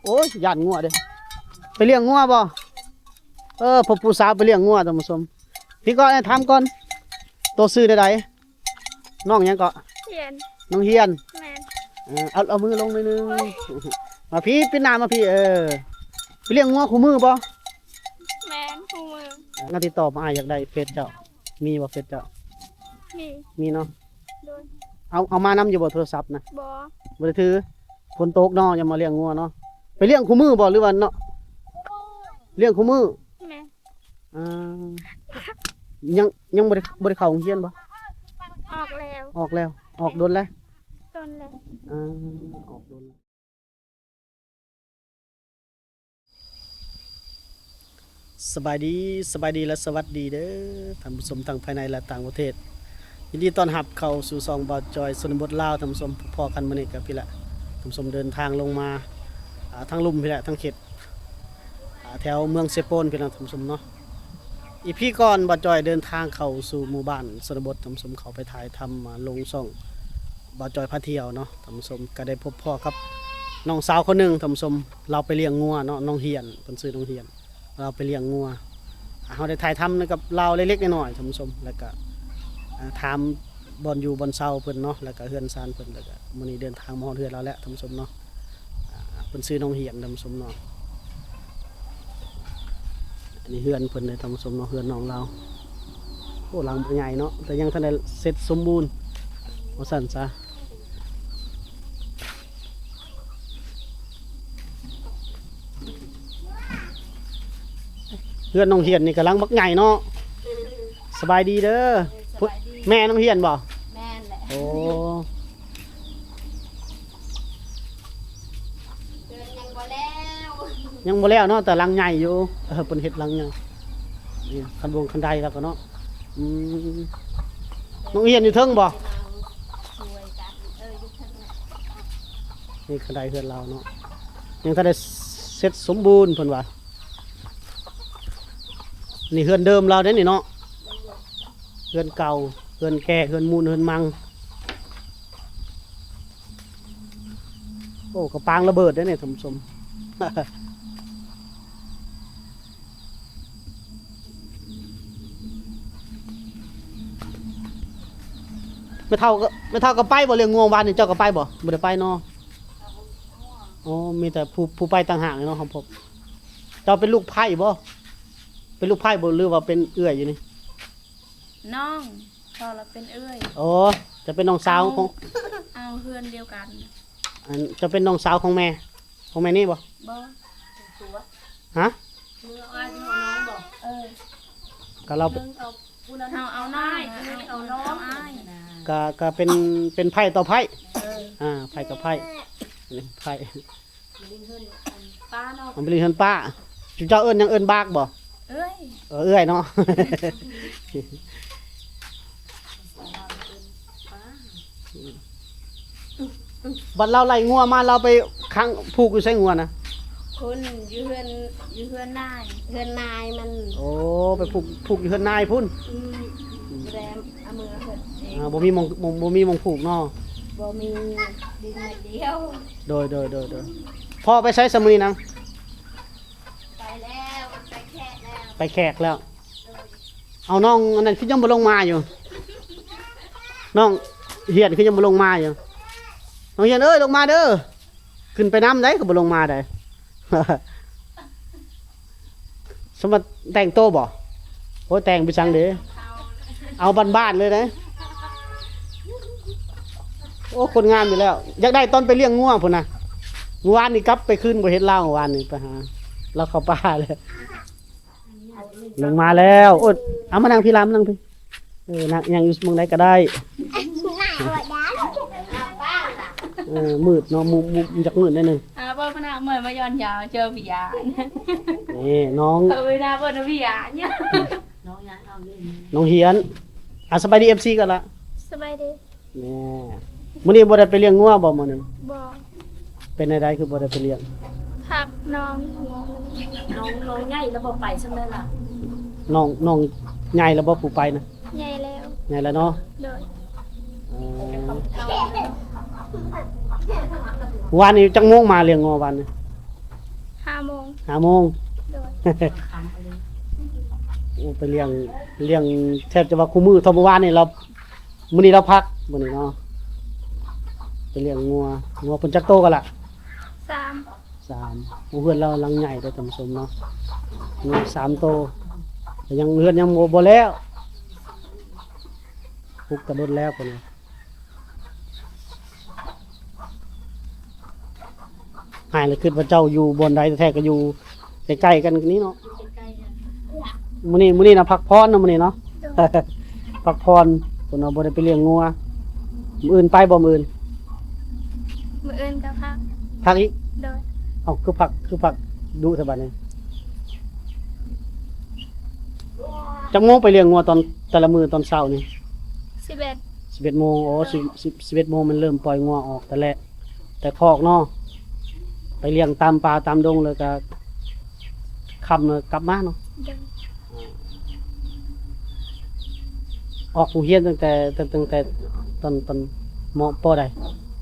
ໂອ້ຍ ຢ້ານງົວເດ້. ໄປລ້ຽງງົວບໍ່? ເອີ ພວກຜູ້ສາວໄປລ້ຽງງົວ ທ່ານຜູ້ຊົມ. ພີ່ກໍໃຫ້ຖາມກ່ອນ ໂຕຊື່ແນວໃດ? ນ້ອງຫຍັງເກາະ? ຮຽນ. ນ້ອງຮຽນ. ແມ່ນ. ເອີ ເອົາ ເອົາມືລົງໜ້ອຍໜຶ່ງ. ໂອ້ຍ ມາພີ້ ປິດໜ້າມາພີ້. ເອີ ໄປລ້ຽງງົວຄູ່ມື້ບໍ່? ແມ່ນ ຄູ່ມື້. ເອີ ງານຕິດຕໍ່ມາ ອ້າຍຢາກໄດ້ເຟສເຈົ້າ. ມີບໍ່ເຟສເຈົ້າ? ມີ. ມີເນາະ. ໂດຍ. ເອົາ ເອົາມານຳຢູ່ບໍ່ໂທລະສັບນະ? ບໍ່. ບໍ່ໄດ້ຖື. ຝົນຕົກເນາະ ຢ່າມາລ້ຽງງົວເນາະ. ໄປລ້ຽງຄູ່ມື້ບໍ່ ຫຼືວ່າເນາະ? ລ້ຽງຄູ່ມື້. ແມ່ນ. ອ່າ ຍັງ ຍັງບໍ່ໄດ້ ບໍ່ໄດ້ເຂົ້າໂຮງຮຽນບໍ່? ອອກແລ້ວ. ອອກແລ້ວ. ອອກດົນແລ້ວ? ດົນແລ້ວ. ອ່າ ອອກດົນ. ສະບາຍດີ ສະບາຍດີ ແລະ ສະຫວັດດີເດີ ທ່ານຜູ້ຊົມທັງພາຍໃນ ແລະ ຕ່າງປະເທດ. ຍິນດີຕ້ອນຮັບເຂົ້າສູ່ຊ່ອງບ່າວຈອຍຊົນນະບົດລາວ ທ່ານຜູ້ຊົມ. ພໍ້ກັນມື້ນີ້ກໍພີ້ແຫຼະ ທ່ານຜູ້ຊົມ ເດີນທາງລົງມາ ອ່າ ທາງລຸ່ມພີ້ແຫຼະ ທາງເຂດ ອ່າ ແຖວເມືອງເຊໂປນພີ້ແຫຼະ ທ່ານຜູ້ຊົມເນາະ. ອີພີກ່ອນ ບ່າວຈອຍເດີນທາງເຂົ້າສູ່ໝູ່ບ້ານຊົນນະບົດ ທ່ານຜູ້ຊົມ ເຂົ້າໄປຖ່າຍທຳ ອ່າ ລົງຊ່ອງບ່າວຈອຍພາທ່ຽວເນາະ ທ່ານຜູ້ຊົມ. ກໍໄດ້ພົບພໍ້ກັບນ້ອງສາວຄົນໜຶ່ງ ທ່ານຜູ້ຊົມ ລາວໄປລ້ຽງງົວເນາະ ນ້ອງຮຽນ ເພິ່ນຊື່ນ້ອງຮຽນ. ລາວໄປລ້ຽງງົວ ເຮົາໄດ້ຖ່າຍທຳນຳກັບລາວເລັກໆນ້ອຍໆ ທ່ານຜູ້ຊົມ ແລ້ວກະ ອ່າ ຖາມບ່ອນຢູ່ບ່ອນເຊົາເພິ່ນເນາະ ແລ້ວກະເຮືອນຊານເພິ່ນ ແລ້ວກະມື້ນີ້ເດີນທາງມາຮອດເຮືອນລາວແລ້ວ ທ່ານຜູ້ຊົມເນາະ. ອ່າ ເພິ່ນຊື່ນ້ອງຮຽນ ທ່ານຜູ້ຊົມເນາະ. ອັນນີ້ເຮືອນເພິ່ນເດ້ ທ່ານຜູ້ຊົມເນາະ ເຮືອນນ້ອງລາວ. ໂອ້ ຫຼັງໃຫຍ່ເນາະ ແຕ່ຍັງທັນໄດ້ເສັດສົມບູນ ວ່າຊັ້ນຊະ. ເຮືອນນ້ອງຮຽນນີ້ກຳລັງບັກໃຫຍ່ເນາະ. ສະບາຍດີເດີ. ສະບາຍດີ. ແມ່ນ້ອງຮຽນບໍ່? ແມ່ນແຫຼະ. ໂອ້ ເຮືອນຍັງບໍ່ແລ້ວ. ຍັງບໍ່ແລ້ວເນາະ ແຕ່ຫຼັງໃຫຍ່ຢູ່. ເອີ ເພິ່ນເຮັດຫຼັງໃຫຍ່. ນີ້ ຄັນວົງຄັນໄດແລ້ວກໍເນາະ. ອືມ ນ້ອງຮຽນຢູ່ເທິງບໍ່? ນີ້ຄັນໄດເຮືອນລາວເນາະ ຍັງທັນໄດ້ເສັດສົມບູນເພິ່ນວ່າ. ນີ້ເຮືອນເດີມລາວເດ້ນີ້ເນາະ ເຮືອນເກົ່າ ເຮືອນແກ່ ເຮືອນມູນ ເຮືອນມັງ. ໂອ້ ກະປາງລະເບີດເດ້ນີ້ ທ່ານຜູ້ຊົມ. ແມ່ເຖົ້າກໍ ແມ່ເຖົ້າກໍໄປບໍ່ລ້ຽງງົວວານນີ້? ເຈົ້າກໍໄປບໍ່? ບໍ່ໄດ້ໄປເນາະ. ອໍ ມີແຕ່ຜູ້ ຜູ້ໄປຕ່າງຫາກເນາະ. ເຮົາພົບ ເຈົ້າເປັນລູກໃພ້ບໍ່? ເປັນລູກໃພ້ບໍ່ ຫຼືວ່າເປັນເອື້ອຍຢູ່ນີ້? ນ້ອງ ພໍ່ລະເປັນເອື້ອຍ. ອໍ ເຈົ້າເປັນນ້ອງສາວຂອງ ເອົາ ເອົາເຮືອນດຽວກັນ. ອັນ ເຈົ້າເປັນນ້ອງສາວຂອງແມ່ ຂອງແມ່ນີ້ບໍ່? ບໍ່. ຮະ? ເອົາອ້າຍເອົານ້ອງບໍ່? ເອີ ກະລາວ ເອົາຜູ້ນັ້ນ ເຮົາເອົານ້ອງ ເອົາອ້າຍ ເອົານ້ອງ ເອົາອ້າຍ. ກະ ກະເປັນ ເປັນໃພ້ຕໍ່ໃພ້. ເອີ ອ່າ ໃພ້ຕໍ່ໃພ້ ນີ້ໃພ້. ມາຫຼິ້ນເຮືອນ ອັນ ປ້າເນາະ ມັນໄປຫຼິ້ນເຮືອນປ້າ. ເຈົ້າເອີ້ນຫຍັງ? ເອີ້ນບາກບໍ່? ເອື້ອຍ. ເອີ ເອື້ອຍເນາະ. ບັດລາວໄລ່ງົວມາ ລາວໄປຂັງຜູກຢູ່ໃສງົວນະ? ພຸ້ນ ຢູ່ເຮືອນ ຢູ່ເຮືອນນາຍ ເຮືອນນາຍມັນ. ໂອ້ ໄປຜູກ ຜູກຢູ່ເຮືອນນາຍພຸ້ນ. ອືມ ອືມ ບໍ່ໄດ້ເອົາເມືອເຮືອນເອງ. ອ່າ ບໍ່ມີໝ່ອງ ບໍ່ ບໍ່ມີໝ່ອງຜູກເນາະ. ບໍ່ມີ ດິນໜ້ອຍດຽວ. ໂດຍ ໂດຍ ໂດຍ ໂດຍ. ພໍ່ໄປໃສຊະມື້ນີ້ນາງ? ໄປແລ້ວ ໄປແຂກແລ້ວ ໄປແຂກແລ້ວ. ເອົາ ນ້ອງອັນນັ້ນຄືຍັງບໍ່ລົງມາຢູ່? ນ້ອງຮຽນຄືຍັງບໍ່ລົງມາຢູ່? ນ້ອງຮຽນເອີຍ ລົງມາເດີ. ຂຶ້ນໄປນຳໃດ໋ ກໍບໍ່ລົງມາໃດ໋. ສະມາແຕ່ງໂຕບໍ່? ໂອ້ຍ ແຕ່ງໄປສັງເດ ເອົາບ້ານໆເລີຍເດ້. ໂອ້ ຄົນງາມຢູ່ແລ້ວ ຢາກໄດ້ຕອນໄປລ້ຽງງົວພຸ້ນນະ. ມື້ວານນີ້ກັບໄປຄືນບໍ່ເຫັນລາວ ມື້ວານນີ້ໄປຫາລາວເຂົ້າປ່າແລ້ວ. ລົງມາແລ້ວ. ໂອ້ຍ ເອົາມານັ່ງພີ້ລະ ມານັ່ງພີ້. ເອີ ນັ່ງ ນັ່ງຢູ່ໝ່ອງໃດກໍໄດ້. ເອີ ມືດເນາະ ມຸມ ມຸມ ມັນຢາກມືດໜ້ອຍໜຶ່ງ. ອ່າ ບໍ່ພະນະເມື່ອຍມາຢ່ອນຢາວເຈີພິຍານ. ນີ້ນ້ອງ ເອີ ນາເບິ່ງພິຍານ ນ້ອງຮຽນ. ອ່າ ສະບາຍດີ ເອັຟຊີ ກ່ອນລະ. ສະບາຍດີ. ແນ່ ມື້ນີ້ບໍ່ໄດ້ໄປລ້ຽງງົວບໍ່ມື້ນີ້? ບໍ່. ເປັນແນວໃດຄືບໍ່ໄດ້ໄປລ້ຽງ? ພັກນ້ອງ. ນ້ອງ ນ້ອງໃຫຍ່ແລ້ວບໍ່ໄປຊັ້ນແມ່ນລະ? ນ້ອງ ນ້ອງໃຫຍ່ແລ້ວບໍ່ຜູ້ໄປນະ? ໃຫຍ່ແລ້ວ. ໃຫຍ່ແລ້ວເນາະ. ໂດຍ. ເອີ ເອົາແລ້ວເນາະ. ວານນີ້ຈັກໂມງມາລ້ຽງງົວວານນີ້? າໂມງ ຫ້າໂມງ ໂດຍ ໂອ້ ໄປລ້ຽງ ລ້ຽງແທບຈະວ່າຄູ່ມື້ ເທົ່າມື້ວານນີ້ລາວ ມື້ນີ້ລາວພັກ ມື້ນີ້ເນາະ ໄປລ້ຽງງົວ ງົວເພິ່ນຈັກໂຕກັນລະ? ສາມ ສາມ ໂອ້ ເຮືອນລາວຫຼັງໃຫຍ່ເດີທ່ານຜູ້ຊົມເນາະ ງົວສາມໂຕ ແຕ່ຍັງ ເຮືອນຍັງບໍ່ ບໍ່ແລ້ວ ປຸກກະດົນແລ້ວພຸ້ນນະ. ອ້າຍລະຄິດວ່າເຈົ້າຢູ່ບ່ອນໃດ ແທ້ໆກະຢູ່ໃກ້ໆກັນນີ້ເນາະ. ມື້ນີ້ ມື້ນີ້ນະພັກຜ່ອນເນາະ ມື້ນີ້ເນາະ ໂດຍ ພັກຜ່ອນ ເພິ່ນວ່າບໍ່ໄດ້ໄປລ້ຽງງົວ. ມື້ອື່ນໄປບໍ່? ມື້ອື່ນ ມື້ອື່ນກະພັກ ພັກອີກ? ໂດຍ ເອົ້າ ຄືພັກ ຄືພັກດຸແທ້ບາດນີ້. ຈັກໂມງໄປລ້ຽງງົວຕອນ ແຕ່ລະມື້ຕອນເຊົ້ານີ້? ສິບເອັດ ສິບເອັດໂມງ. ໂອ້ ໂດຍ ສິບ ສິບ ສິບເອັດໂມງແມ່ນເລີ່ມປ່ອຍງົວອອກແຕ່ແລະ ແຕ່ຄອກເນາະ ໄປລ້ຽງຕາມປ່າຕາມດົງ ແລ້ວກະຄ່ຳແລ້ວກັບມາເນາະ. ໂດຍ ອອກໂຮງຮຽນຕັ້ງແຕ່ ຕັ້ງ ຕັ້ງແຕ່ຕອນ ຕອນ ມໍ ປໍໃດ?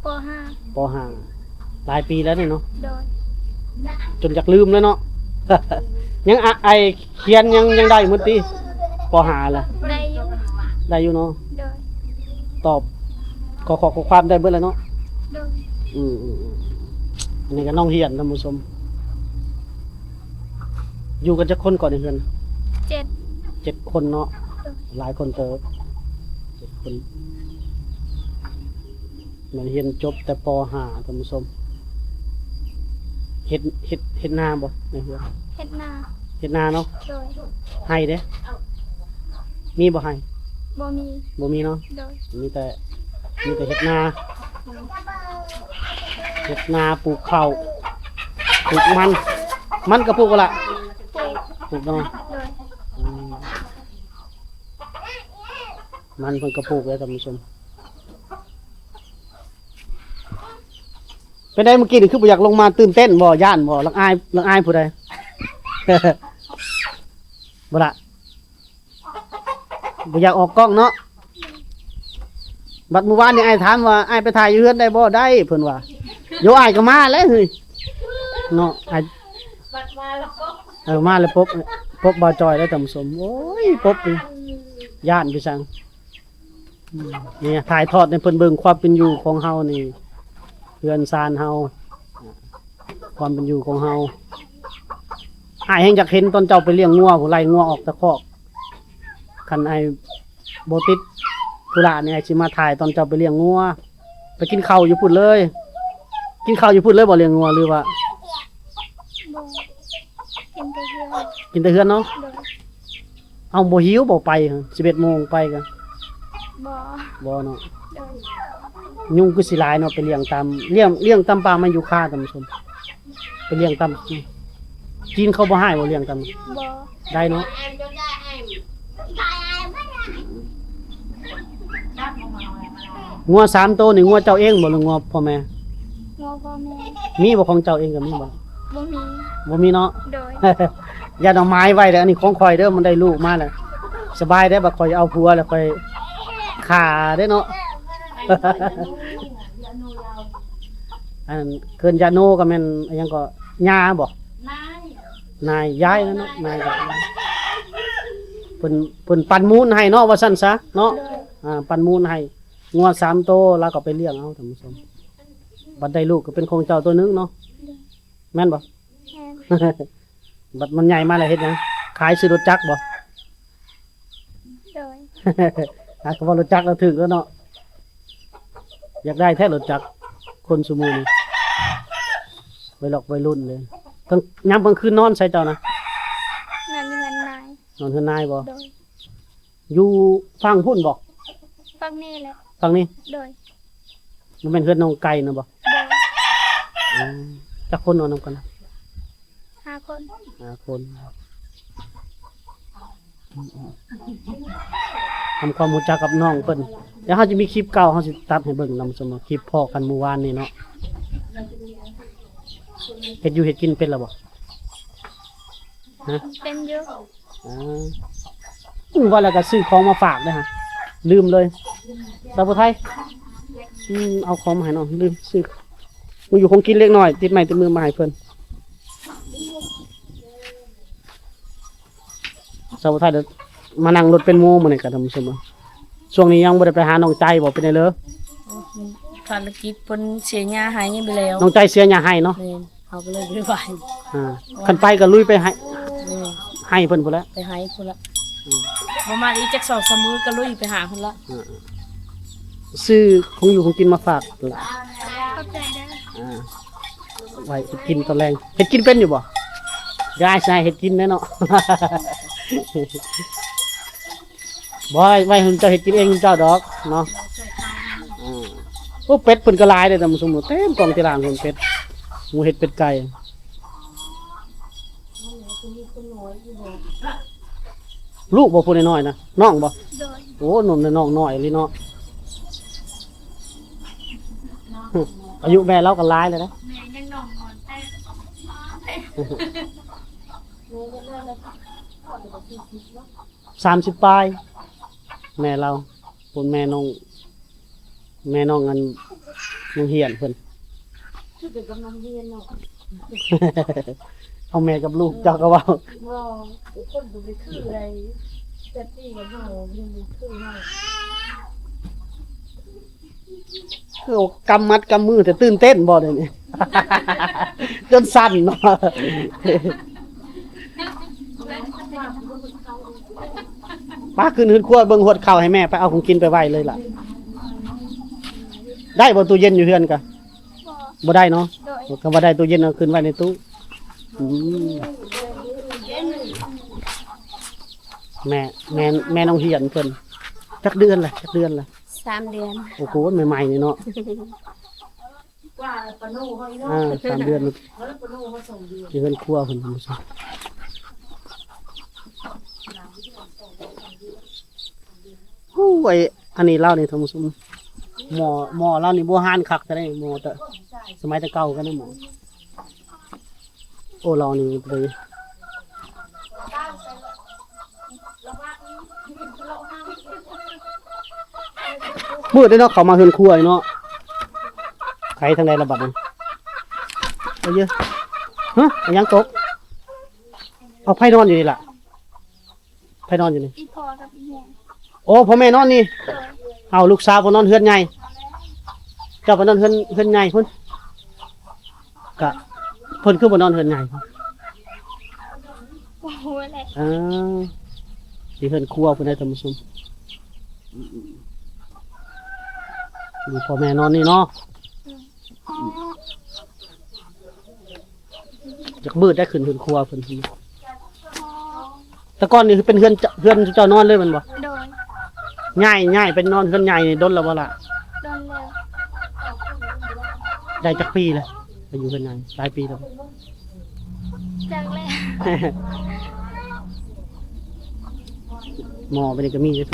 ປໍຫ້າ ປໍຫ້າ ຫຼາຍປີແລ້ວນີ້ເນາະ. ໂດຍ ຈົນຢາກລືມແລ້ວເນາະ ຍັງອາ ໄອ ຂຽນຍັງ ຍັງໄດ້ຢູ່ໝົດຕິ ປໍຫ້າລະ? ໄດ້ຢູ່ ໄດ້ຢູ່ເນາະ. ໂດຍ ຕອບຂໍ້ ຂໍ້ຄວາມໄດ້ເບິດແລ້ວເນາະ. ໂດຍ ອືມໆໆ ອັນນີ້ກະນ້ອງຮຽນທ່ານຜູ້ຊົມ. ຢູ່ກັນຈັກຄົນເກາະໃນເຮືອນ? ເຈັດ ເຈັດຄົນເນາະ. ໂດຍ ຫຼາຍຄົນເຕີບ ເຈັດຄົນ. ແມ່ນຮຽນຈົບແຕ່ປໍຫ້າທ່ານຜູ້ຊົມ. ເຮັດ ເຮັດ ເຮັດນາບໍ່ໃນເຮືອນ? ເຮັດນາ ເຮັດນາເນາະ. ໂດຍ ໄຮ່ເດ້? ມີບໍ່ໄຮ່? ບໍ່ມີ ບໍ່ມີເນາະ. ໂດຍ ມີແຕ່ ມີແຕ່ເຮັດນາ ເຮັດນາ ປູກເຂົ້າ ປູກມັນ. ມັນກະປູກບໍ່ລະ? ປູກ ປູກເນາະ. ໂດຍ ອືມ ມັນເພິ່ນກະປູກເດ້ທ່ານຜູ້ຊົມ. ເປັນໃດມື້ກີ້ນີ້ຄືບໍ່ຢາກລົງມາ? ຕື່ນເຕັ້ນບໍ່? ຢ້ານບໍ່? ລັກອາຍ ລັກອາຍຜູ້ໃດ? ບໍ່ລະ ບໍ່ຢາກອອກກ້ອງເນາະ. ບັດມື້ວານນີ້ອ້າຍຖາມວ່າ ອ້າຍໄປຖ່າຍຢູ່ເຮືອນໄດ້ບໍ່? ໄດ້ ເພິ່ນວ່າ. ໂຢ ອ້າຍກະມາແລ້ວເຮີ້ຍ ເນາະ ອ້າຍ ບັດມາແລ້ວ ເອີ ມາແລ້ວ ພົບ ພົບບ່າວຈອຍແລ້ວທ່ານຜູ້ຊົມ. ໂອ້ຍ ພົບ ຢ້ານໄປສັງ. ອືມ ນີ້ຖ່າຍທອດໃຫ້ເພິ່ນເບິ່ງຄວາມເປັນຢູ່ຂອງເຮົານີ້ ເຮືອນຊານເຮົາ ຄວາມເປັນຢູ່ຂອງເຮົາ. ອ້າຍແຮ່ງຢາກເຫັນຕອນເຈົ້າໄປລ້ຽງງົວ ຜູ້ໄລ່ງົວອອກແຕ່ຄອກ. ຄັນອ້າຍບໍ່ຕິດທຸລະນີ້ ອ້າຍຊິມາຖ່າຍຕອນເຈົ້າໄປລ້ຽງງົວ. ໄປກິນເຂົ້າຢູ່ພຸ້ນເລີຍ? ກິນເຂົ້າຢູ່ພຸ້ນເລີຍບໍ່ ລ້ຽງງົວ ຫຼືວ່າ? ບໍ່ ກິນແຕ່ເຮືອນ ກິນແຕ່ເຮືອນເນາະ. ໂດຍ ເອົ້າ ບໍ່ຫິວບໍ່ໄປ? ສິບເອັດໂມງໄປກະ ບໍ່ ບໍ່ເນາະ. ໂດຍ ຍຸງຄືຊິຫຼາຍເນາະ ໄປລ້ຽງຕາມ ລ້ຽງ ລ້ຽງຕາມປ່າໄມ້ຢູຄາທ່ານຜູ້ຊົມ. ໄປລ້ຽງຕາມ ຈີນເຂົາບໍ່ຮ້າຍບໍ່ ລ້ຽງຕາມ? ບໍ່ ໄດ້ເນາະ. ງົວສາມໂຕນີ້ ງົວເຈົ້າເອງບໍ່ ຫຼືງົວພໍ່ແມ່? ງົວພໍ່ແມ່. ມີບໍ່ ຂອງເຈົ້າເອງກະມີບໍ່? ບໍ່ມີ ບໍ່ມີເນາະ. ໂດຍ ຢ່າເອົາໝາຍໄວ້ເດີ ອັນນີ້ຂອງຂ້ອຍເດີ ມັນໄດ້ລູກມາແລ້ວ ສະບາຍເດ້. ບັດຂ້ອຍເອົາຜົວແລ້ວ ຂ້ອຍຂ້າເດ້ເນາະ. ອັນເອີ້ນຍາໂນກະແມ່ນ ອີຫຍັງເກາະ ຍ່າບໍ່? ນາຍ ນາຍ ຍາຍນັ້ນເນາະ ນາຍ. ເພິ່ນ ເພິ່ນປັນມູນໃຫ້ເນາະ ວ່າຊັ້ນຊະເນາະ. ໂດຍ ອ່າ ປັນມູນໃຫ້ ງົວສາມໂຕ ລາວກະໄປລ້ຽງເອົາທ່ານຜູ້ຊົມ. ບັດໄດ້ລູກກະເປັນຂອງເຈົ້າໂຕໜຶ່ງເນາະ. ໂດຍ ແມ່ນບໍ່? ແມ່ນ ບັດມັນໃຫຍ່ມາແລ້ວເຮັດຫຍັງ? ຂາຍຊື້ລົດຈັກບໍ່? ໂດຍ ຫາກະວ່າລົດຈັກລະຖືກແລ້ວເນາະ. ຢາກໄດ້ແທ້ລົດຈັກ ຄົນຊຸມື້ນີ້ ໄວລັອກໄວລຸ້ນເລີຍ. ກາງ ຍາມກາງຄືນນອນໃສເຈົ້ານະ? ນອນຢູ່ເຮືອນນາຍ. ນອນເຮືອນນາຍບໍ່? ໂດຍ ຢູ່ຝັ່ງພຸ້ນບໍ່? ຝັ່ງນີ້ແຫຼະ. ຝັ່ງນີ້? ໂດຍ ບໍ່ແມ່ນເຮືອນນ້ອງໄກ່ນະບໍ່? ບໍ່ ອືມ ຈັກຄົນນອນນຳກັນ? ຫ້າຄົນ ຫ້າຄົນ. ອືມໆ ທຳຄວາມຮູ້ຈັກກັບນ້ອງເພິ່ນ. ດຽວເຮົາຈະມີຄລິບເກົ່າ ເຮົາຊິຕັດໃຫ້ເບິ່ງນຳ ສຳລັບຄລິບພໍ້ກັນມື້ວານນີ້ເນາະ. ເຮັດຢູ່ເຮັດກິນເປັນລະບໍ່? ຮະ? ເປັນຢູ່. ອ່າ ອືມ ວ່າແລ້ວກະຊື້ຂອງມາຝາກເດ້ຫະ ລືມເລີຍ. ສາວຜູ້ໄທ ອືມ ເອົາຂອງມາໃຫ້ນ້ອງ ລືມຊື້ ມັນຢູ່ຂອງກິນເລັກນ້ອຍ ຕິດໄມ້ຕິດມືມາໃຫ້ເພິ່ນ. ສາວໄທ ມານັ່ງລົດເປັນໝູ່ມື້ນີ້ກະທ່ານຜູ້ຊົມ. ຊ່ວງນີ້ຍັງບໍ່ໄດ້ໄປຫານ້ອງໃຈບໍ່ ເປັນໃດເລີ? ພາລະກິດເພິ່ນເສຍຫຍ້າໄຮ່ໄປແລ້ວ. ນ້ອງໃຈເສຍຫຍ້າໄຮ່ເນາະ? ແມ່ນ. ເຮົາກໍເລີຍບໍ່ໄດ້ໄປ. ອ່າ ຄັນໄປກໍລຸຍໄປໄຮ່ ແມ່ນ ໄຮ່ເພິ່ນພຸ້ນແຫຼະ ໄປໄຮ່ພຸ້ນລະ. ອືມ ບໍ່ມາອີກຈັກສອງສາມມື້ກໍລຸຍໄປຫາເພິ່ນລະ. ອ່າ ຊື້ຂອງຢູ່ຂອງກິນມາຝາກລະ. ຂອບໃຈເດີ. ອ່າ ໄວ້ເຮັດກິນຕອນແລງ. ເຮັດກິນເປັນຢູ່ບໍ່? ຢາຍຊິໃຫ້ເຮັດກິນແດ່ເນາະ. ບໍ່ ໄວ້ໃຫ້ເຈົ້າເຮັດກິນເອງເຈົ້າດອກເນາະ. ອືມ ໂອ້ ເປັດເພິ່ນກໍຫຼາຍເດ້ທ່ານຜູ້ຊົມ ເຕັມກອງທີ່ລ້າງເພິ່ນ ເປັດ ໝູເຫັດ ເປັດໄກ່. ລູກບໍ່ ຜູ້ນ້ອຍໆນະ? ນ້ອງບໍ່? ໂດຍ. ໂອ້ ໜຸ່ມນ້ອຍ ນ້ອງນ້ອຍອີ່ຫຼີເນາະ. ອາຍຸແມ່ລາວກໍຫຼາຍແລ້ວນະ. ແມ່ຍັງນ້ອງນ້ອຍແທ້. ສາມສິບປາຍ ແມ່ລາວ. ພຸ້ນແມ່ນ້ອງ ແມ່ນ້ອງອັນ ນ້ອງຮຽນເພິ່ນ ຄືກັນກັບນ້ອງຮຽນເນາະ. ເອົາແມ່ກັບລູກເຈົ້າກໍເວົ້າ. ບໍ່ ຄົນບໍ່ໄດ້ຄືໃດ ແຕ່ຕີກັບເຮົາຍັງບໍ່ຄືເຮົາ. ຄືກຳມັດກຳມື ແຕ່ຕື່ນເຕັ້ນບໍ່ດຽວນີ້ ຈົນສັ່ນເນາະ. ໄປຂຶ້ນເຮືອນຄົວເບິ່ງຮວດເຂົ້າໃຫ້ແມ່ ໄປເອົາຂອງກິນໄປໄວ້ເລີຍລະ. ໄດ້ບໍ່ ຕູ້ເຢັນຢູ່ເຮືອນກະ? ບໍ່ ບໍ່ໄດ້ເນາະ. ໂດຍ. ຄັນວ່າໄດ້ຕູ້ເຢັນເອົາຂຶ້ນໄວ້ໃນຕູ້. ອືມ ແມ່ ແມ່ ແມ່ນ້ອງຮຽນເພິ່ນ ຈັກເດືອນລະ ຈັກເດືອນລະ? ສາມເດືອນ. ໂອ້ໂຫ ໃໝ່ໆນີ້ເນາະ. ອ່າ ສາມເດືອນ ຢູ່ເຮືອນຄົວເພິ່ນ ທ່ານຜູ້ຊົມ. ໂອ້ຍ ອັນນີ້ລາວນີ້ ທ່ານຜູ້ຊົມ ໝໍ້ ໝໍ້ລາວນີ້ໂບຮານຄັກແທ້ເດ້ ໝໍ້ແຕ່ສະໄໝແຕ່ເກົ່າກັນນະ ໝໍ້. ໂອ້ ລາວນີ້ໄປ ມືດເດ້ເນາະ ເຂົ້າມາເຮືອນຄົວນີ້ເນາະ. ໄປທາງໃດລະບັດນີ້? ເອີຍ ຮະ ອີຫຍັງຕົກ? ເອົາ ໃຜນອນຢູ່ນີ້ລະ? ໃຜນອນຢູ່ນີ້? ອີ່ພໍ່ກັບອີ່ແມ່. ໂອ້ ພໍ່ແມ່ນອນນີ້? ໂດຍ. ເອົາ ລູກສາວໄປນອນເຮືອນໃຫຍ່ ເຈົ້າໄປນອນເຮືອນ ເຮືອນໃຫຍ່ພຸ້ນ. ກະເພິ່ນຄືບໍ່ນອນເຮືອນໃຫຍ່? ບໍ່ຮູ້ແຫຼະ. ເອີ ທີ່ເຮືອນຄົວເພິ່ນໄດ໋ທ່ານຜູ້ຊົມ. ມີພໍ່ແມ່ນອນນີ້ເນາະ. ອືມ ຈັກມື້ໄດ້ຂຶ້ນເຮືອນຄົວເພິ່ນ. ແຕ່ກ່ອນນີ້ຄືເປັນເຮືອນ ເຮືອນເຈົ້ານອນເລີຍແມ່ນບໍ່? ໂດຍ. ຍ້າຍ ຍ້າຍໄປນອນເຮືອນໃຫຍ່ນີ້ດົນແລ້ວບໍ່ລະ? ດົນແລ້ວ. ໄດ້ຈັກປີແລ້ວ ໄປຢູ່ເຮືອນໃຫຍ່? ຫຼາຍປີແລ້ວ. ຈັກແຫຼະ. ໝໍ້ບັດນີ້ກໍມີຢູ່.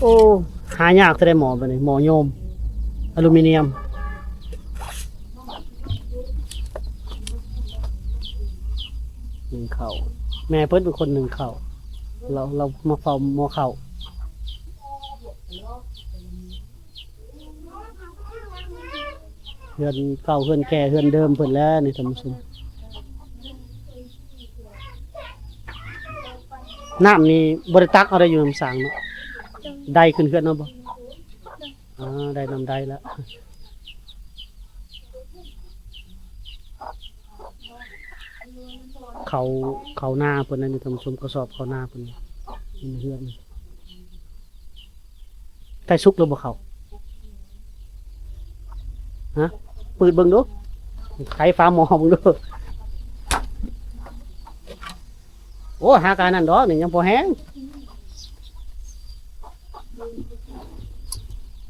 ໂອ້ ຫາຍາກແທ້ໃດໝໍ້ບັດນີ້ ໝໍ້ໂຍມອາລູມີນຽມ. ໜຶ້ງເຂົ້າ ແມ່ເພິ່ນເປັນຄົນໜຶ້ງເຂົ້າ. ລາວ ລາວມາເຝົ້າໝໍ້ເຂົ້າ. ເຮືອນເກົ່າເຮືອນແກ່ເຮືອນເດີມເພິ່ນແຫຼະນີ້ທ່ານຜູ້ຊົມ. ນ້ຳນີ້ບໍ່ໄດ້ຕັກເອົາໄດ້ຢູ່ນ້ຳສາງເນາະ. ໄດ້ຂຶ້ນເຮືອນເອົາບໍ່? ອໍ ໄດ້ນ້ຳໄດ້ລະ. ເຂົ້າ ເຂົ້ານາເພິ່ນນັ້ນ ທ່ານຜູ້ຊົມ ກະສອບເຂົ້ານາເພິ່ນຢູ່ໃນເຮືອນ. ໃກ້ສຸກແລ້ວບໍ່ເຂົ້າ? ຮະ ເປີດເບິ່ງດູ ໄຂຝາໝໍ້ເບິ່ງດູ. ໂອ້ ຫາການນັ້ນດອກນີ້ ຍັງພໍແຮງ.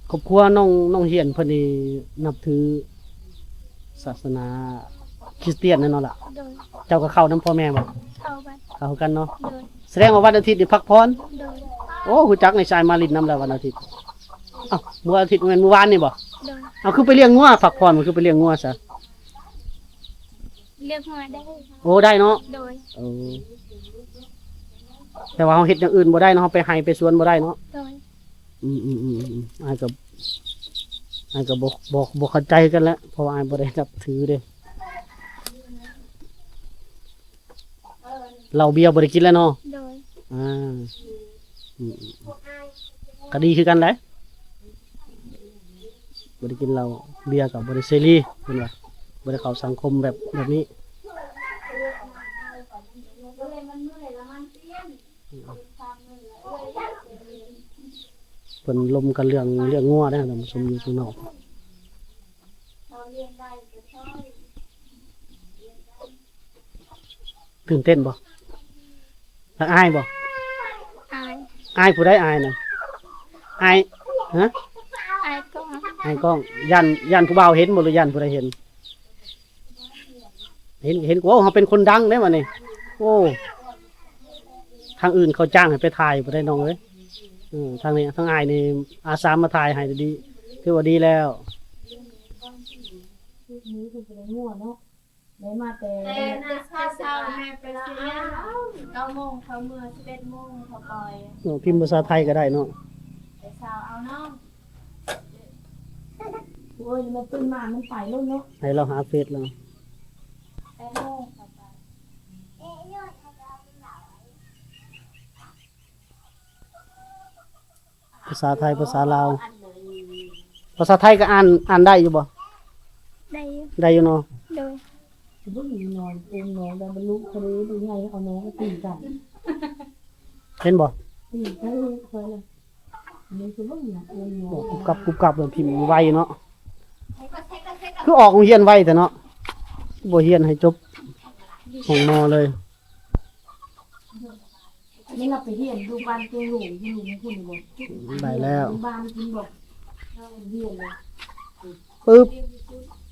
ຄອບຄົວນ້ອງ ນ້ອງຮຽນເພິ່ນນີ້ນັບຖື ສາສະໜາຄຣິສຕຽນແມ່ນບໍ່ລະ? ໂດຍ. ເຈົ້າກໍເຂົ້ານຳພໍ່ແມ່ບໍ່? ເຂົ້າກັນ. ເຂົ້າຄືກັນເນາະ. ໂດຍ. ສະແດງວ່າວັນອາທິດນີ້ພັກຜ່ອນ? ໂດຍ. ໂອ້ ຮູ້ຈັກໃນຊາຍມາຫຼິ້ນນຳແລ້ວວັນອາທິດ. ເອົ້າ ມື້ອາທິດແມ່ນມື້ວານນີ້ບໍ່? ໂດຍ. ເອົາ ຄືໄປລ້ຽງງົວ ພັກຜ່ອນ ຄືໄປລ້ຽງງົວຊະ? ລ້ຽງງົວໄດ້. ໂອ້ ໄດ້ເນາະ. ໂດຍ. ເອີ ແຕ່ວ່າເຮົາເຮັດຢ່າງອື່ນບໍ່ໄດ້ເນາະ ເຮົາໄປໄຮ່ໄປສວນບໍ່ໄດ້ເນາະ. ໂດຍ. ອືມໆ ອ້າຍກໍ ອ້າຍກໍບໍ່ ບໍ່ ບໍ່ເຂົ້າໃຈຄືກັນແຫຼະ ເພາະວ່າອ້າຍບໍ່ໄດ້ນັບຖືເດ້. ເຫຼົ້າເບຍບໍ່ໄດ້ກິນແລ້ວເນາະ? ໂດຍ. ອ່າ ອືມ ກໍດີຄືກັນໄດ໋ ບໍ່ໄດ້ກິນເຫຼົ້າເບຍກໍບໍ່ໄດ້ເສລີ ເພິ່ນວ່າ ບໍ່ໄດ້ເຂົ້າສັງຄົມແບບ ແບບນີ້. ເພິ່ນລົມກັນເລື່ອງລ້ຽງງົວເດ້ ທ່ານຜູ້ຊົມ ຢູ່ຂ້າງນອກ. ຕື່ນເຕັ້ນບໍ່? ທັກອາຍບໍ່? ອາຍ. ອາຍຜູ້ໃດ? ອາຍນະ? ອາຍ ຮະ? ອາຍກ້ອງ. ອາຍກ້ອງ. ຢ້ານ ຢ້ານຜູ້ບ່າວເຫັນບໍ່ ຫຼືຢ້ານຜູ້ໃດເຫັນ? ເຫັນ ເຫັນ. ໂອ້ ເຮົາເປັນຄົນດັງເດ້ບັດນີ້. ໂອ້ ທາງອື່ນເຂົາຈ້າງໃຫ້ໄປຖ່າຍບໍ່ໄດ້ ນ້ອງເອີຍ. ເອີ ທາງນີ້ ທາງອ້າຍນີ້ອາສາມາຖ່າຍໃຫ້ ດີ ຖືວ່າດີແລ້ວ. ມື້ເພິ່ນກໍໄດ້ງົວເນາະ ໄດ້ມາແຕ່ ແຕ່ເຊົ້າໆ ແມ່ໄປເສຍ ເກົ້າໂມງເຂົ້າເມືອ ສິບເອັດໂມງເຂົ້າໄປ. ໂອ້ ພິມພາສາໄທກໍໄດ້ເນາະ ແຕ່ເຊົ້າເອົາເນາະ. ໂອ້ຍ ມັນຕື່ນມາ ມັນໄປໂລດເນາະ ໃຫ້ລາວຫາເຟສລາວ. ແປດໂມງເຂົ້າໄປ. ພາສາໄທ ພາສາລາວ. ພາສາໄທກໍອ່ານ ອ່ານໄດ້ຢູ່ບໍ່? ໄດ້ຢູ່. ໄດ້ຢູ່ເນາະ. ໂດຍ. ເບິ່ງນ້ອງ ເບິ່ງນ້ອງໄດ້ບັນລຸພໍດີ ຜູ້ໃຫຍ່ເອົານ້ອງມາຕີກັນ ເຫັນບໍ່? ຕີກັນເລີຍ ຂ້ອຍນະ ນີ້ຄືເບິ່ງນະ ເບິ່ງນ້ອງ ບອກກຸບກັບ ກຸບກັບ ເບິ່ງພິມໄວເນາະ. ຄືອອກໂຮງຮຽນໄວແທ້ເນາະ ບໍ່ຮຽນໃຫ້ຈົບຫ້ອງ ມ.ເລີຍ. ນີ້ລາວໄປຮຽນຢູ່ບ້ານເກງຫຼວງ ຢູ່ລຸ່ມພຸ້ນບໍ່? ໄດ້ແລ້ວ ບ້ານພຸ້ນບໍ່? ລາວຮຽນແລ້ວ ປຶບ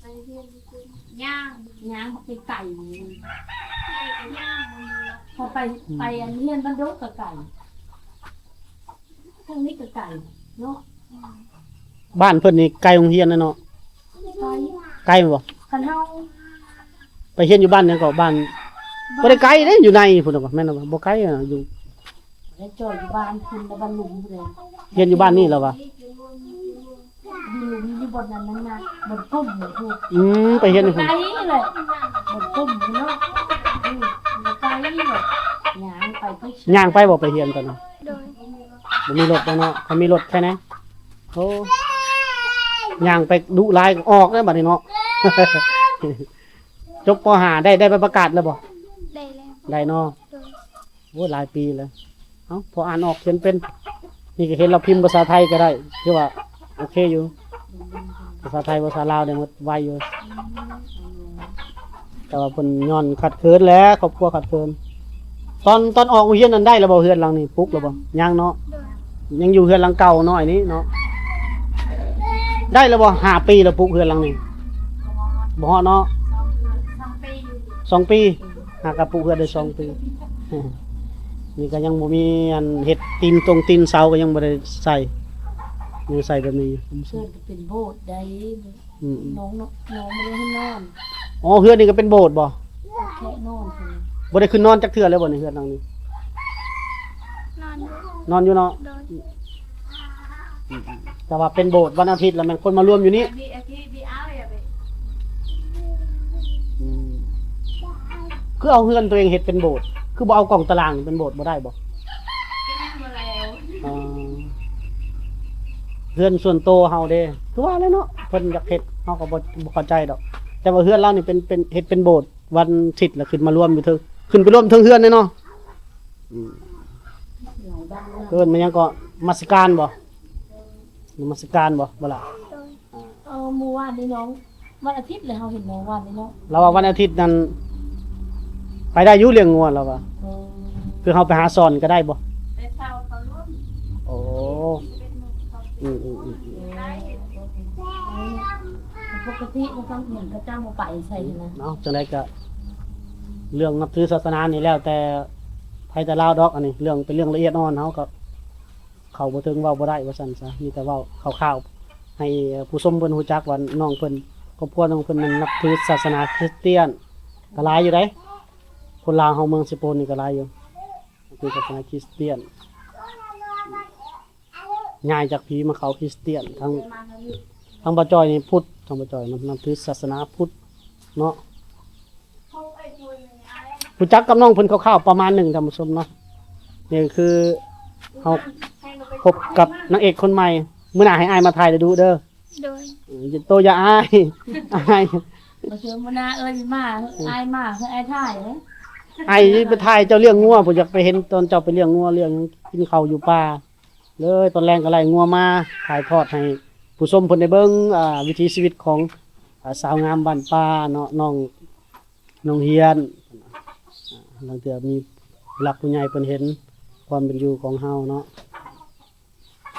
ໄປຮຽນຢູ່ພຸ້ນ ຍ່າງ ຍ່າງໄປໄກ ໄກກໍຍ່າງ ພໍໄປ ອືມ ໄປອັນຮຽນບ້ານດົງກໍໄກ ທາງນີ້ກໍໄກເນາະ. ບ້ານເພິ່ນນີ້ໄກໂຮງຮຽນນະເນາະ. ໄກ ໄກບໍ່? ຄັນເຮົາໄປຮຽນຢູ່ບ້ານຫຍັງເກາະ? ບ້ານ ບ້ານ ບໍ່ໄດ້ໄກເດ້ ຢູ່ໃນພຸ້ນນະ ແມ່ນບໍ່? ບໍ່ໄກ ຢູ່ ໄດ້ຈ່ອຍຢູ່ບ້ານພຸ້ນ ແລ້ວບ້ານລຸງພຸ້ນເດ້. ຮຽນຢູ່ບ້ານນີ້ແລ້ວວະ? ຢູ່ ຢູ່ບ່ອນນັ້ນນະ ບ່ອນກຸ່ມພຸ້ນ. ອືມ ໄປຮຽນຢູ່ພຸ້ນ ໄກເລີຍ ບ່ອນກຸ່ມເນາະ. ອືມ ໄກເລີຍ ຍ່າງໄປ ຍ່າງໄປບໍ່ ໄປຮຽນຕອນນັ້ນ? ໂດຍ. ບໍ່ມີລົດແລ້ວເນາະ ຄັນມີລົດແຄ່ໃດ. ໂອ້ ຍ່າງໄປດຸຫຼາຍ ອອກແລ້ວບັດນີ້ເນາະ. ຈົບ ປໍຫ້າ ໄດ້ ໄດ້ໃບປະກາດແລ້ວບໍ່? ໄດ້ແລ້ວ. ໄດ້ເນາະ. ໂດຍ. ໂອ້ ຫຼາຍປີແລ້ວ. ເອົ້າ ພໍອ່ານອອກຂຽນເປັນ ນີ້ກໍເຫັນລາວພິມພາສາໄທກໍໄດ້ ຖືວ່າໂອເຄຢູ່. ພາສາໄທ ພາສາລາວໄດ້ໝົດ ໄວຢູ່. ແຕ່ວ່າເພິ່ນຍ້ອນຂາດເຂີນແຫຼະ ຄອບຄົວຂາດເຂີນ. ຕອນ ຕອນອອກໂຮງຮຽນນັ້ນໄດ້ແລ້ວບໍ່? ເຮືອນຫຼັງນີ້ປຸກແລ້ວບໍ່? ຍັງເນາະ. ໂດຍ. ຍັງຢູ່ເຮືອນຫຼັງເກົ່ານ້ອຍນີ້ເນາະ. ໄດ້ແລ້ວບໍ່? ຫ້າປີແລ້ວປຸກເຮືອນຫຼັງນີ້. ບໍ່ຮອດເນາະ. ສອງປີ ຫາກະປຸກເຮືອນໄດ້ສອງປີ. ນີ້ກໍຍັງບໍ່ມີອັນເຮັດ ຕີນຕົງຕີນເສົາກໍຍັງບໍ່ໄດ້ໃສ່ ຍັງໃສ່ແບບນີ້ຢູ່. ເຮືອນກໍເປັນໂບດໄດ໋. ອືມໆ ນ້ອງເນາະ ນ້ອງບໍ່ໄດ້ໃຫ້ນອນ. ອໍ ເຮືອນນີ້ກໍເປັນໂບດບໍ່? ແຄ່ນອນ. ບໍ່ໄດ້ຂຶ້ນນອນຈັກເທື່ອເລີຍບໍ່ໃນເຮືອນຫຼັງນີ້? ນອນຢູ່ ນອນຢູ່ເນາະ. ໂດຍ. ອືມໆ ແຕ່ວ່າເປັນໂບດ ວັນອາທິດລະແມ່ນຄົນມາລວມຢູ່ນີ້. ອືມ ຄືເອົາເຮືອນຕົວເອງເຮັດເປັນໂບດ ຄືບໍ່ເອົາກອງຕາລາງເປັນໂບດ ບໍ່ໄດ້ບໍ່? ເປັນຫຍັງບໍ່ແລ້ວ? ອໍ ເຮືອນສ່ວນໂຕເຮົາເດ້ ຄືວ່າແຫຼະເນາະ ເພິ່ນຢາກເຮັດ ເຮົາກໍບໍ່ ບໍ່ເຂົ້າໃຈດອກ. ແຕ່ວ່າເຮືອນລາວນີ້ເປັນ ເປັນ ເຮັດເປັນໂບດ ວັນທິດລະຂຶ້ນມາລວມຢູ່ເທິງ ຂຶ້ນໄປລວມເທິງເຮືອນເດ້ເນາະ. ອືມ ເອີ້ນມາຫຍັງເກາະ ນະມັດສະການບໍ່? ນະມັດສະການບໍ່ ບໍ່ລະ? ໂດຍ. ເອີ ມື້ວານນີ້ນ້ອງ ວັນອາທິດເລີຍ ເຮົາເຫັນນ້ອງວັນນີ້ເນາະ. ລາວວ່າວັນອາທິດນັ້ນໄປໄດ້ຢູ່ລ້ຽງງົວ ລາວວ່າ. ເອີ ຄືເຮົາໄປຫາສອນກໍໄດ້ບໍ່? ແຕ່ເຊົ້າເຂົາລົງ. ໂອ້ ອືມໆໆ ໄດ້ເຫັນ ເອີ ປົກກະຕິເຮົາຕ້ອງເຫັນເຂົາເຈົ້າບໍ່ໄປໃສນະ. ເນາະ ຈັ່ງໃດກໍເລື່ອງນັບຖືສາສະໜານີ້ແລ້ວແຕ່ໃຜແຕ່ລາວດອກ ອັນນີ້ເລື່ອງ ເປັນເລື່ອງລະອຽດອ່ອນ ເຮົາກໍ ເຂົ້າບໍ່ເຖິງ ເວົ້າບໍ່ໄດ້ວ່າຊັ້ນຊະ. ມີແຕ່ເວົ້າຄ່າວໆ ໃຫ້ຜູ້ຊົມເພິ່ນຮູ້ຈັກວ່ານ້ອງເພິ່ນ ຄອບຄົວນ້ອງເພິ່ນນັ້ນນັບຖືສາສະໜາຄຣິສຕຽນ ກໍຫຼາຍຢູ່ເດ້. ຄົນລາວເຮົາເມືອງເຊໂປນນີ້ກໍຫຼາຍຢູ່ ນັບຖືສາສະໜາຄຣິສຕຽນ ຍ້າຍຈາກຜີມາເຂົ້າຄຣິສຕຽນ. ທາງ ທາງບ່າວຈ່ອຍນີ້ພຸດ ທາງບ່າວຈ່ອຍນຳ ນັບຖືສາສະໜາພຸດເນາະ. ຮູ້ຈັກກັບນ້ອງເພິ່ນຄ່າວໆປະມານໜຶ່ງ ທ່ານຜູ້ຊົມເນາະ. ນີ້ຄືເຮົາພົບກັບນາງເອກຄົນໃໝ່. ມື້ໜ້າໃຫ້ອ້າຍມາຖ່າຍດູເດີ. ໂດຍ. ເອີ ໂຕຢ່າອາຍ ອາຍ ມາເຊີນມື້ໜ້າເອີຍ ມາ ເອີ ອ້າຍມາ ເອີຍ ອ້າຍຖ່າຍເດ້. ອ້າຍໄປຖ່າຍເຈົ້າລ້ຽງງົວ ຜູ້ຢາກໄປເຫັນຕອນເຈົ້າໄປລ້ຽງງົວ ລ້ຽງກິນເຂົ້າຢູ່ປ່າ. ເລີຍຕອນແລງກໍໄລ່ງົວມາຖ່າຍທອດໃຫ້ຜູ້ຊົມເພິ່ນໄດ້ເບິ່ງ ອ່າ ວິຖີຊີວິດຂອງ ອ່າ ສາວງາມບ້ານປ່າເນາະ ນ້ອງ ນ້ອງຮຽນ ລາງເທື່ອມີຜູ້ຫຼັກຜູ້ໃຫຍ່ເພິ່ນເຫັນຄວາມເປັນຢູ່ຂອງເຮົາເນາະ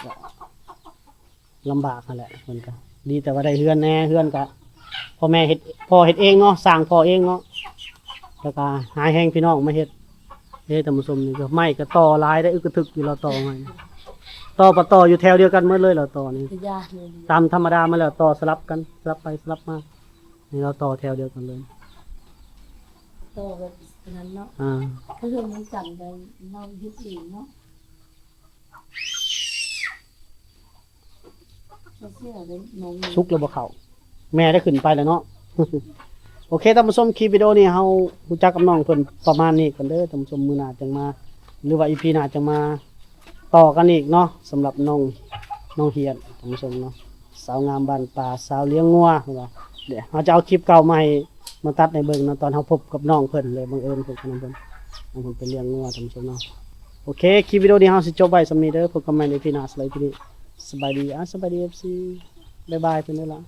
ກໍລຳບາກຫັ້ນແຫຼະ. ເພິ່ນກໍດີແຕ່ວ່າໄດ້ເຮືອນແດ່ ເຮືອນກໍພໍ່ແມ່ເຮັດ ພໍ່ເຮັດເອງເນາະ ສ້າງພໍ່ເອງເນາະ ແລ້ວກໍຫາແຮງພີ່ນ້ອງມາເຮັດ. ເດ້ທ່ານຜູ້ຊົມ ນີ້ກໍໄມ້ກໍຕໍ່ຫຼາຍໄດ໋ ອຶກກະທຶກຢູ່ ລາວຕໍ່ໄມ້ ຕໍ່ປະຕໍ່ຢູ່ແຖວດຽວກັນໝົດເລີຍ ລາວຕໍ່ນີ້ ຕາມທຳມະດາມາແລ້ວ ຕໍ່ສະຫຼັບກັນ ສະຫຼັບໄປສະຫຼັບມາ. ນີ້ລາວຕໍ່ແຖວດຽວກັນເລີຍ ຕໍ່ແບບນັ້ນເນາະ. ອ່າ ຄືເຮືອນນຳກັນ ແຕ່ເຮົາເຮັດເອງເນາະ. ສຸກແລ້ວບໍ່ເຂົ້າ ແມ່ໄດ້ຂຶ້ນໄປແລ້ວເນາະ. ໂອເຄທ່ານຜູ້ຊົມ ຄລິບວິດີໂອນີ້ເຮົາຮູ້ຈັກກັບນ້ອງເພິ່ນປະມານນີ້ກ່ອນເດີທ່ານຜູ້ຊົມ. ມື້ໜ້າຈັ່ງມາ ຫຼືວ່າອີພີໜ້າຈັ່ງມາຕໍ່ກັນອີກເນາະ ສຳລັບນ້ອງ ນ້ອງຮຽນທ່ານຜູ້ຊົມເນາະ. ສາວງາມບ້ານປ່າ ສາວລ້ຽງງົວ ເພິ່ນວ່າ ດຽວເຮົາຈະເອົາຄລິບເກົ່າມາໃຫ້ ມາຕັດໃຫ້ເບິ່ງເນາະ ຕອນເຮົາພົບກັບນ້ອງເພິ່ນເລີຍ ບັງເອີນພົບກັບນ້ອງເພິ່ນ ນ້ອງເພິ່ນໄປລ້ຽງງົວທ່ານຜູ້ຊົມເນາະ. ໂອເຄ ຄລິບວິດີໂອນີ້ເຮົາຊິຈົບໄວ້ສ່ຳນີ້ເດີ ພົບກັນໃໝ່ໃນອີພີໜ້າ. ສະບາຍດີພີ່ນ້ອງ ສະບາຍດີເອັຟຊີ ບາຍບາຍເພິ່ນເດີລະ.